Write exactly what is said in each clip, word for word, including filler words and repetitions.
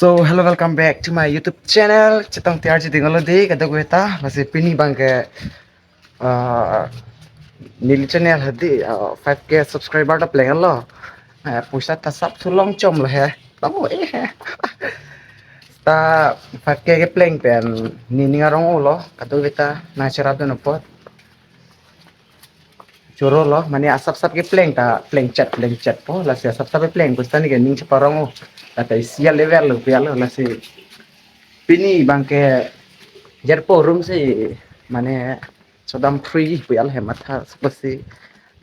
So, hello, welcome back to my YouTube channel. Chetong tiar chiding olo di, kadokave ta, lasi pini abangke, uh, neli channel hadi, uh, five K subscriber ta plenglo. Eh, poisa ta sap thu longchomlo he. Tamo eh. Ta five K kepleng pen, ne ning arong olo, kadokave ta, nangcherapdun apot. Chorolo, mane asap sap kepleng ta, plengchet, plengchet po, lasi asap sap kepleng, poisa ta neke ning cheparong o. Kata isi a level lo, pu alo, lasi. Pini abangke, jerpo room si, mane, chodam free, pu alo he matha, seperti,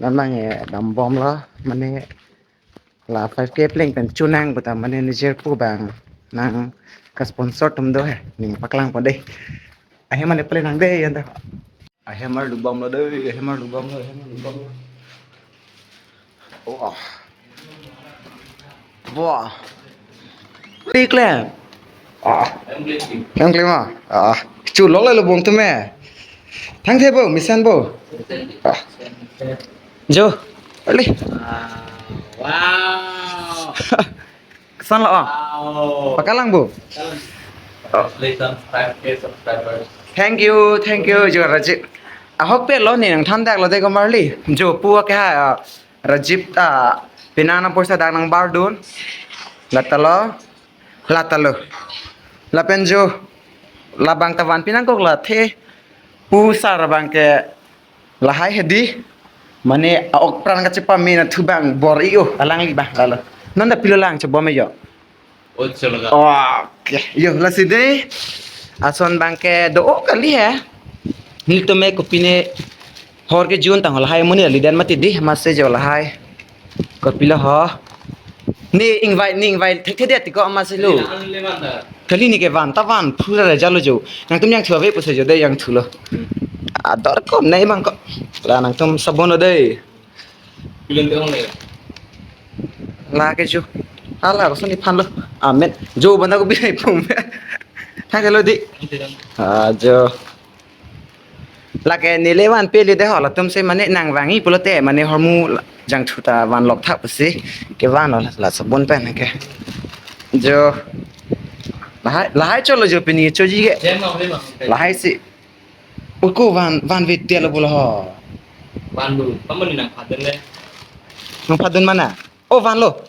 nanang eh, dambomlo, mane, la five K pleng pen chonang, pu ta, mane, ne jerpo abang, nang, ka sponsor atum do he, ne paklangpo de. Ahem mane pleng nang de, yan ta. Ahem arlubomlo de, ahem arlubomlo, ahem arlubomlo. Wah. Wah. Tik le. Ah. Yang kelima. Ah. Chu lok le lo bong tu me. Thangthe bo, misan bo. Ah. Jo. Ali. Wow. Kesan lo, ah. Wow. Pakalang bo. Congratulations, five K subscribers. Thank you, thank you, jo Rajiv. Ahok pe lo ne nangthan dak lo de komarli. Jo pu ke ha, ah, Rajiv, ah, pinana poisa dak nangbardun. Lata lo, lata lo. Lapen jo, labang ta vanpi nangkok la the. Pu sar abangke lahai hedi. Mane a-ok pran kachepame na thu abang bor-i o, alangli abang lalo. Non ta pilo lang chebom jo. Oh, chalo ga. Oh, okay. Jo, lasi de. Ason abangke do-o kali he. Nelitum me kopine hor ke June tang lahai amonit ali den mati di, masi jo lahai. Kopilo ho. Ne invite, ne invite thekthe det tiko masi lo. Kali neke van ta van, phura re jalo jo. Nangtum jangthu ave pusi jo de jangthulo. Ador ko nai abang ko. La nangtum sabon lo de. Pilon te ong le. La ke jo. Hala ko soni phan lo. Amen. Jo banda ko bilai pum. Thang lo di. Ah, jo. Lake neli vanpi le de ho, latum si mane nangvang-i pulote mane hormu la-, jangthu ta vanlok thap si kevan lo la sabon pen ke. Jo. Lahai, lahai cholo jo pini choji ke. Lahai si. Uku van, vanve det lo pulo ho. Van lo, kamu ni nangphan dun le. Nangphan dun mana? Oh, vanlo.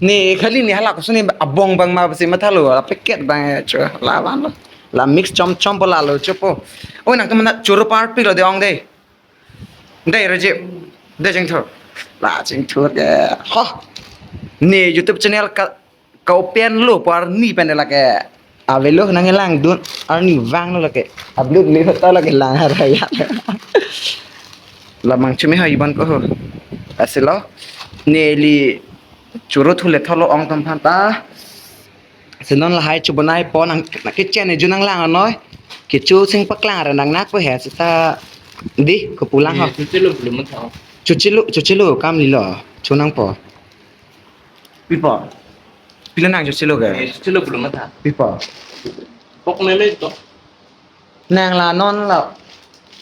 Ne kali ne hala koson ne abong abang ma si mathalo, la packet abang cho, la vanlo. La mix chom chom po lalo chopo. Oh, nangtum mana choro parpik lo de ong de. De Rajiv. De jangthu. La jangthu de. Ho. Ne YouTube channel ka, ka-open lo pu arni pen de lake. Avelo nang langdun arni vanglo lake. Upload le hota lake lang haraya. La mangchumi ha iban ko ho. Lasi lo. Neli choro thule tholo ong atum aphan ta. Si non lahai chobonai po nang, nang kitchen e ju nanglang noi. Kecho sing paklang ra nangnak po he seta di kopulang ho. Chuchilo belum tau. Chuchilo, chuchilo kam lilo. Chonangpo. Pipo. Pilo nang chuchilo ke? Chuchilo belum tau. Pipo. Pok meme to. Nang la non la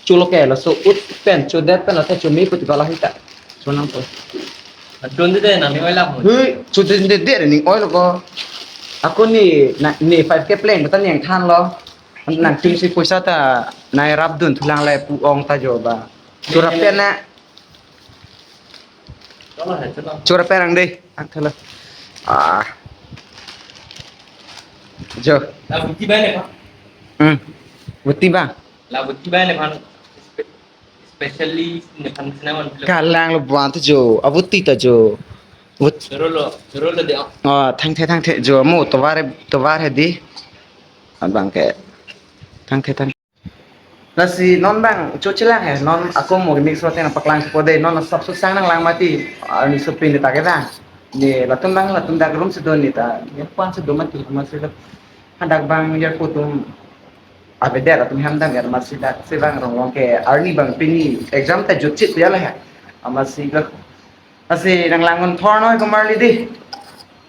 chulo ke laso ut pen chodet pen la ta chumi put bala hita. Chonangpo. Adon de nang ni oi lam. Hui, chodet de de ni oi lo ko. Ako ni na, ni five K pleng bata ni ang than lo. Nangtum si poisa ta nai rapdun thulang le pu ong ta jo ba. Chura pen na. Chura pen ang de. Ang thala. Ah. Jo. La buti ba ne ba? Hmm. Buti ba? La buti ba ne ba? Spe-, specially ne ba ne ba? Kalang lo buan tu jo. Abuti ta jo. But. Choro lo, choro lo de. Ah, thangthe thangthe jo mo tovar tovar he di. Abang ke. Thangthe thang. Lasi non abang chochelang he, non ako mo mix rote nangpaklang po de, non sap susang nanglang mati, ah, ni supin de ta ke dang. Ni latum abang, latum dak room si do ni ta, ni puan si do mati, masi lo. Hadak abang ya kutum, abe der latum hem dam ya masi dak, si abang rong rong ke, arni abang pini, exam ta jutchit ya la he. Masi lo. Lasi nanglang un thor noi komarli di.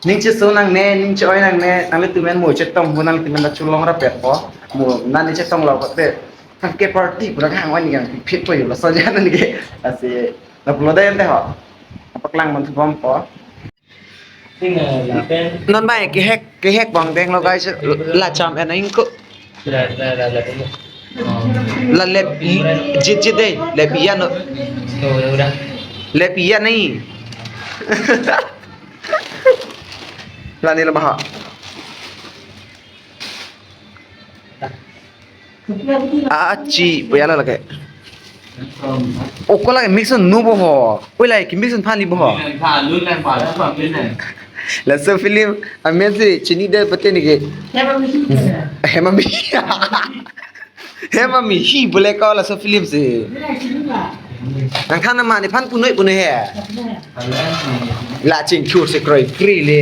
Ning cheso nangne, ning che-oi nangne, nanglitum an mo chetong ho, nanglitum an ta cholong rapet ho. Mo nani chetong lo ko te. Thang ke party pura hang oi ni yang phit po yo laso jan ni ke. Lasi na pulo dai ante ho. Paklang man thubom po. Non bai kehek kehek bang denglo guys, la cham en ingko. La lep i jit jit dei, lep i ano. Lep i anai. La ni lo maha. Achi, puyala lake. Oko lake mix nu bo ho. Oi lake mix phan li bo ho. Laso film amen si chini de pate ni ke. Hema mi. Hema mi hi bole ko laso film si. Nangthan ma nephan punoi punoi he. La chingthur si kroi kri le.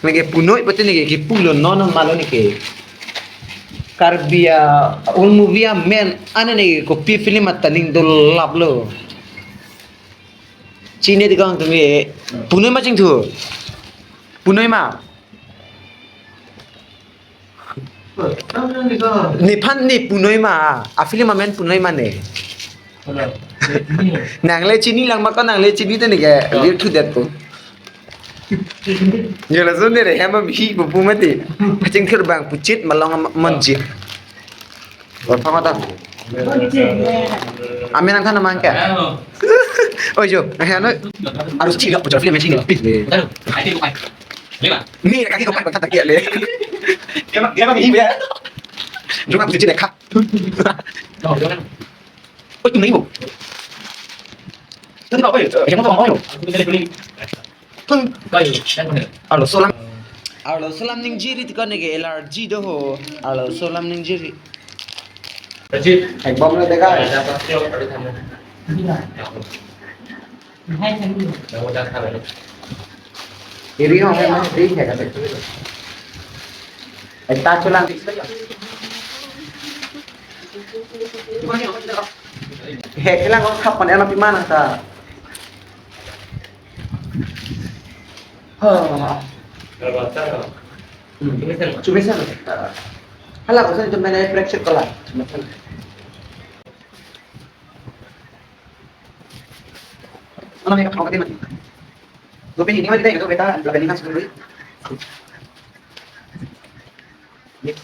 Neke punoi pate neke kipu lo non non malo neke. Karbi a ul movie amen ane neke kopi film ata ning dolap lo. Chini di kang tumi punoi ma chingthur. Punoi ma. Nephan ne punoi ma. A film amen punoi ma ne. Nang le chini lang ma ko nang le chini te neke. We'll do that po. Yo lason de re hema mi pu mati. Kachingthur bang puchit malong monjit. Wal pama ta. Amen nangthan ma ke. Oi jo, eh ano. Harus chila puchit film chini. Ni kaki ko pai tak ya le. Hema mi ya. Jom puchit lekha. Oi, tu nai bo. Tadi apa ya? Yang mau oi. Arloso alam. Arloso alam ningje ri tiko neke allergy do ho. Arloso alam ningje ri. Rajiv, ek bomb le dekha. Iri ho hai mas ri hai kate. Ekta chulang. Hai chulang ko khap pan ela piman ta. Ha. Hmm. Chumesen. Hala ko sa itu mana pressure ko la. Chumesen. Ano may kapag din. Dope ini mati tayo, dope ta, dope ni mas dulu. Yes.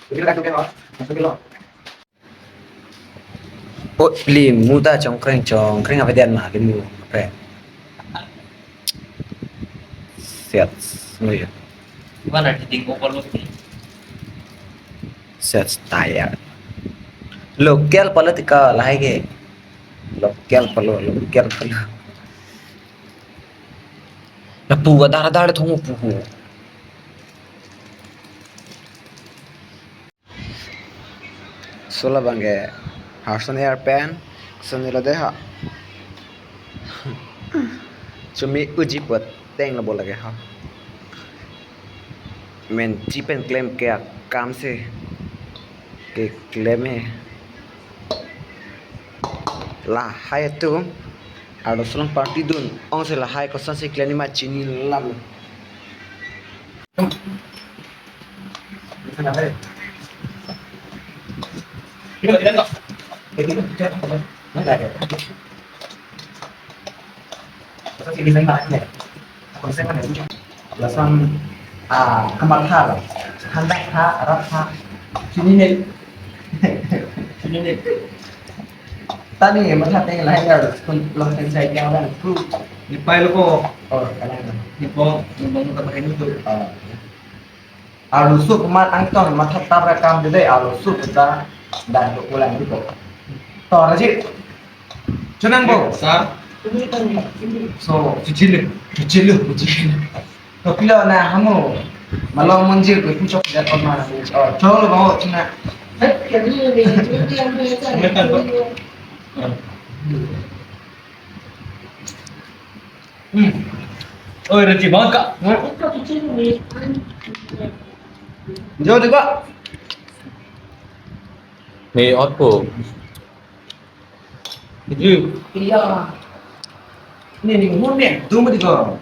Dope ka dope ho. Masuk dulu. O, limu ta chongkreng chongkreng apa dia ma limu, pre. Siat, no ya. Mana titik overload ni? Siat tired. Local political lahai ke. Local palo, local palo. Lapu adar adar thong pu hu. Sola bangke harson air pen soni lo de ha. Chumi uji pot teng lo bola ke ha. Men chipen klem ke kam se ke klem he. Lahai atum arloso alam party dun ong se lahai koson si klem ni ma chini lam. Lason, ah, kamatha lo. Handak tha, rat tha. Chini ne. Chini ne. Tani matha teng lahai lo, kun lo teng sai dia orang tu. Ni pai lo ko. Oh, kalang. Ni bong, ni bong ta pakai ni tu. Oh. Arloso amat angton matha tar kam de dei, arloso ta dan do ulang di ko. To Rajiv. Chonang bo. Sir. So, chichile, chichile, chichile. To pilo na hamu. Malong monjir ko puchok ya kon ma. Oh, cholo bo china. Hmm. Oi, Rajiv, bangun, Kak. Jo, deh, Kak. Ni, otpo. Ji. Iya. Ni, ni, mun ni, tu mati ko.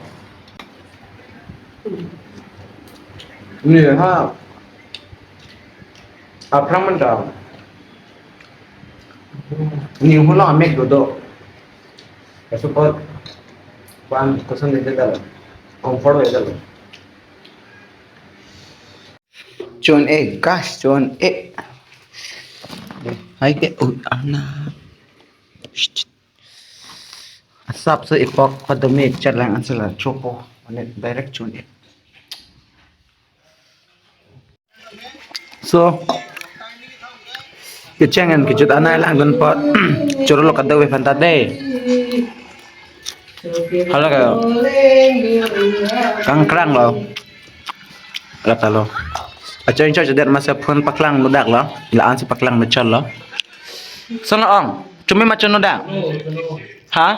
Ni, ha. Aphrang manta. Ni, hula amek dodo. Kaso ko, kuan koson de dalo. Comfort hoy jalo. Chun-e, guys, chun-e. Hai ke, ui, ana. Shh. Asap so ipok padome chelang ansela chopo. Mane direct chun-e. So, kecheng an kejut anai langdun apot. Choro lo kadokave aphan ta dei. Hala ke kangkrang lo. Hala ta lo. Acho incho chodet masa phone paklang nodak lo. La-an si paklang mechot lo. Sona ong, chumi ma chonodak. Ha?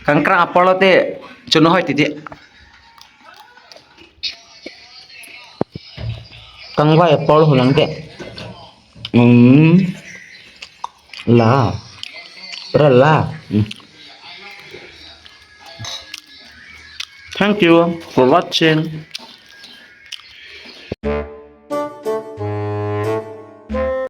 Kangkrang apor lote chono hoi titi. Kangvai apor ho lang te. Hmm. La. Pra la. Hmm. Thank you for watching.